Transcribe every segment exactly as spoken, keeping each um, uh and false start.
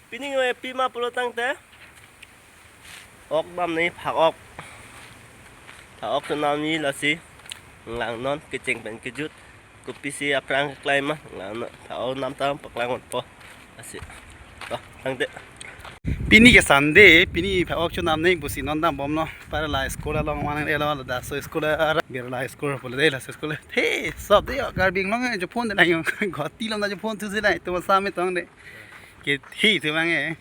Pini nge pima pulo tangte, ok dam ni phak-ok. Phak-ok chonam ni lasi. Nanglang non kecheng pen kejut. Kopisi aphrang keklem ma. Nanglang non phak-ok nam ta paklang po. Lasi. To, tangte. Pini ke Sunday, pini phak-ok chonam ni pusi non dambomlo. Para la school along mane elo, laso school ara, Birla school pule de, laso school. He, sob de, Karbi Anglong e, jo phone de lang yo. Guwahati along ta jo phone thusi lang, to sa me tong de. Ke thi thu bang e.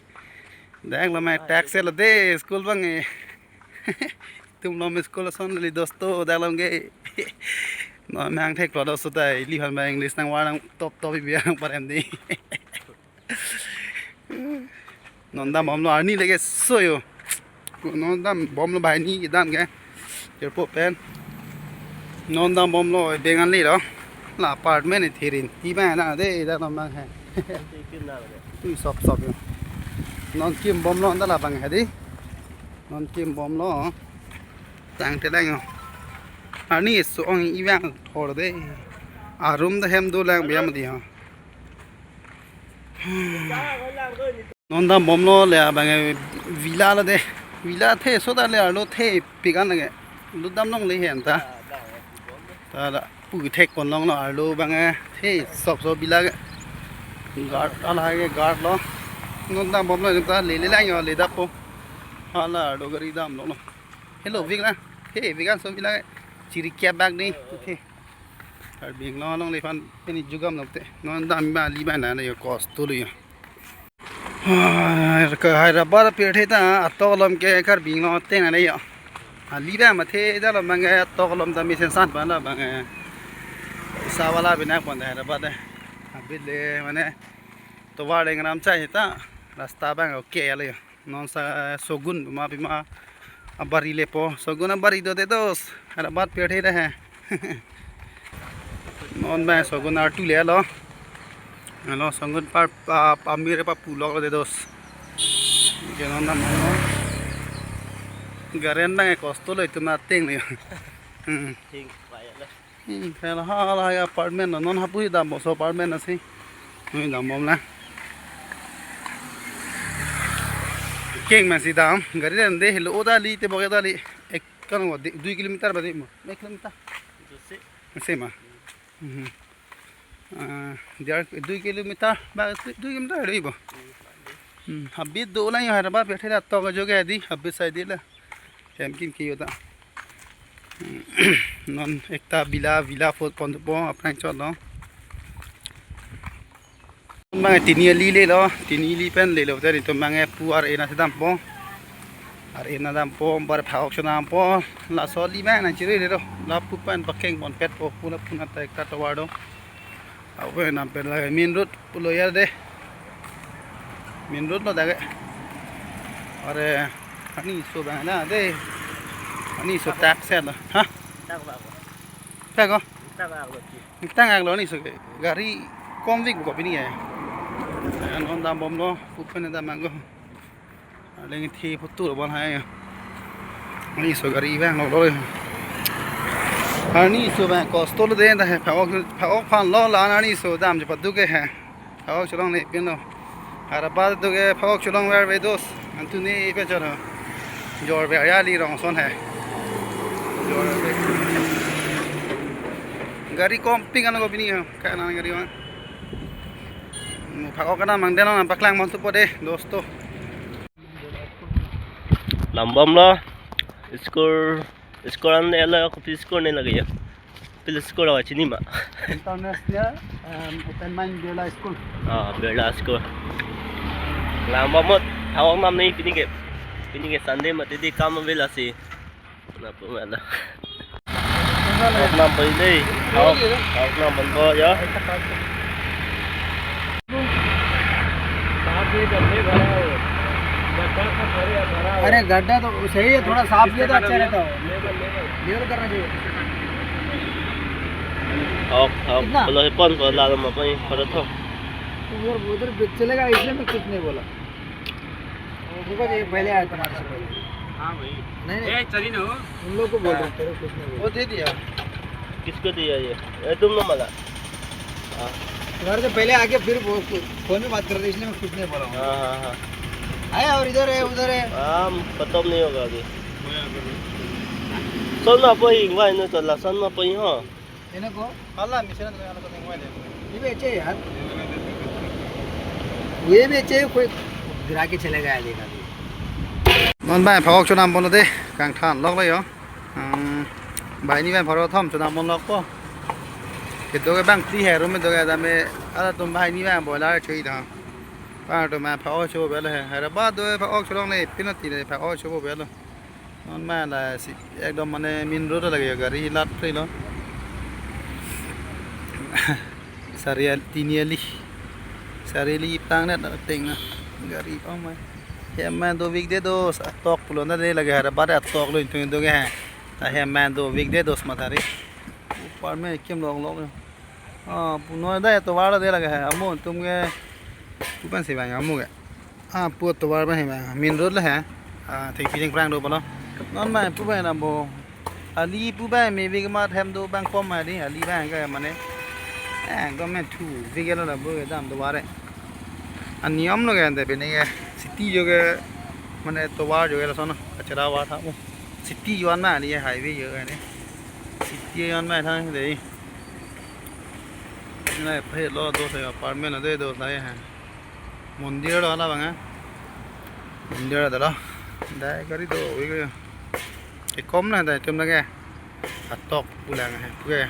Dak lo mai taxi lo de school bang e. Tum lo mai school ason li dosto dak lo ke. No mang thek lo dosto ta ili han bang English nang war nang top top bi nang parem de. Non dambomlo arni leke so yo. Non dambomlo banghini kedam ke. Airport pen. Non dambomlo Bengali lo. La apartment e thirin. Ti bang na de da non bang he. Tui sop sop yo. Non kimbomlo anta labang he di. Non kimbomlo. Tangte lang yo. Arni so-ong ibang thor de. A room ta hem dolang biya mati ha. Non dambomlo le abang e villa lo de. Villa the so ta le arlo the pikan lage. Lut dam longle he anta. Ta la pu thek pon longlo arlo bang e the sop sop villa ke. Guard ala ke guard lo. Non dambomlo ta le le lang yo le dapo. Ala arlo gari damlo lo. Hello, Vigla. Hey, Vigla, so Vigla. Chiri kya bag ni? Okay. Karbi Anglong along le phan pini jugam lo te. Non dam ba li ba na le yo cost to le yo. Ah, ka Hyderabad pirthe ta atok alom ke Karbi Anglong te na le yo. Ali ba mathe da lo bang atok alom ta mesen san pa la bang. Isa wala bina pon da Hyderabad de. Abit le mane tovar le ngram chai ta rasta bang okay ya le yo. Non sa Sogun ma pima abari lepo. Sogun abari do de dos. Hyderabad pirthe de he. Non ba Sogun artu le lo. Alo Sogun par pa amir pa pulok lo de dos. Ke non na mo. Garen bang cost lo itum na teng le. Hmm. Ting pa ya le. Hmm, hala hala apartment lo, non hapu dambomso apartment asi. Noi dambom la. Keng masi dam, gari dan de lo oda li te boge da li. Ek kan wo de, dui kilometer ba de mo. Ek kilometer. Ase ma. Mhm. Ah, dia dui kilometer ba dui kilometer re bo. Hmm, habit do la yo Hyderabad pe thela to ka joge di, habit sai di la. Hem kim ki yo ta. Non ekta villa, villa phot pon po, aphrang chot lo. Bang tini ali le lo, tini ali pen le lo, tari to bang e pu ar ena sedam po. Ar ena dam po, bar phak-ok chonam po, laso ali bang nang chiri le lo. La pu pen pakeng pon pet po, puna puna ta ekta tovar do. Awe nam pen la main road pulo ya de. Main road lo dage. Are ani so bang na de. Ani so tak se lo. Ha? Tak ba ko. Tak ko. Tak ba ko ki. Tak ak lo ani so ke. Gari kom vik ko pini ya. Non dambomlo, pupen dam mang ko. Leng thi photo lo bon hai. Ani so gari bang lo lo. Ani so bang cost lo de da hai phak-ok phak-ok phan lo la ani so dam je padu ke hai. Phak-ok cholong ne pin lo. Hyderabad do ke phak-ok cholong ver ve dos. Antu ne pe choro. Jor ve ya li rong son hai. Jor ve. Gari kom ping ano ko pini ya. Ka na gari wan. Phak-ok kana mang den lo paklang mon tu po de dosto. Dambomlo, school, school an le lo, kopi school ne lagi ya. Pil school awa chini ma. International, um, Open Mind Birla School. Ah, Birla School. Dambomlo, phak-ok nam ni pini ke, pini ke Sunday mati di kam avela si. Na pu ma na. Phak-ok nam poi dei. Phak-ok, phak-ok nam pon po ya. अरे गड्ढा तो सही है, थोड़ा साफ किया तो अच्छा रहता हो। लेवल करना चाहिए। Phak-ok, phak-ok. कितना? Pulo he pon po la ma poi para tho. तो उधर उधर चलेगा, इसलिए मैं कुछ नहीं बोला। देखो जी, पहले आया तुम्हारे से पहले। हाँ भाई। नहीं, नहीं। ए, चली ना हो। उन लोग को बोल रहा हूँ, तेरे को कुछ नहीं बोला। वो दे दिया। किसको दिया ये? ए, तुम लोग मला। हाँ। घर से पहले आके फिर वो फोन में बात कर रहे, इसलिए मैं कुछ नहीं बोला हूँ। हाँ हाँ हाँ। आया और इधर है, उधर है। काम खत्म नहीं होगा अभी। Son ma po hing vai no to la son ma po ho. इन्हें को अल्लाह मिशन में आना तो नहीं हुआ ले। ये बेचे यार, ये बेचे, कोई गिरा के चले गया लेगा अभी। Non bai phak-ok chonam ponlo de, kangthan lok lo yo. Hmm, bai ni bai pharo thom chonam ponlokpo. Kedo ke bang pri he room do ke dame, ala tum bai ni bai boiler chui da. Bang tum ma phak-ok cho belo he. Hera ba do phak-ok cholong le, pino ti le phak-ok cho belo. Non ma la si ekdom mane main road lake yo, gari lat pri lo. Sariali, tiniali. Sariali tang net na ting na. Gari oh mai. Hem ma do weekday dos atok pulo na de lake, hera ba de atok lo intung do ke he. Ta hem ma do weekday dos ma thari. Upar me kim long long yo. Ah, puno da tovar de lake he. Amu tum ke. Pu pen si bang amu ke. Ah, pu tovar bang he bang. Main road le he. Ah, thengpi thengphrang do pulo. Non ma pu bang na bo. Ali pu bang me big mat hem do bang kom ma di. Ali bang ke mane. Eh, government thu big lo la bo dam tovar e. Aniyom lo ke ante pini ke. City jo ke mane tovar jo ke lason kachara var tha mo. City jo an ma ali highway jo ke ne. City jo an ma thang de. Nai phe lo do sa apartment lo de do sa ha. Mondir lo la bang ha. Mondir lo la. Dai gari do wi ko. Ke kom na dai tum na ke. Atok pulang ha. Ke.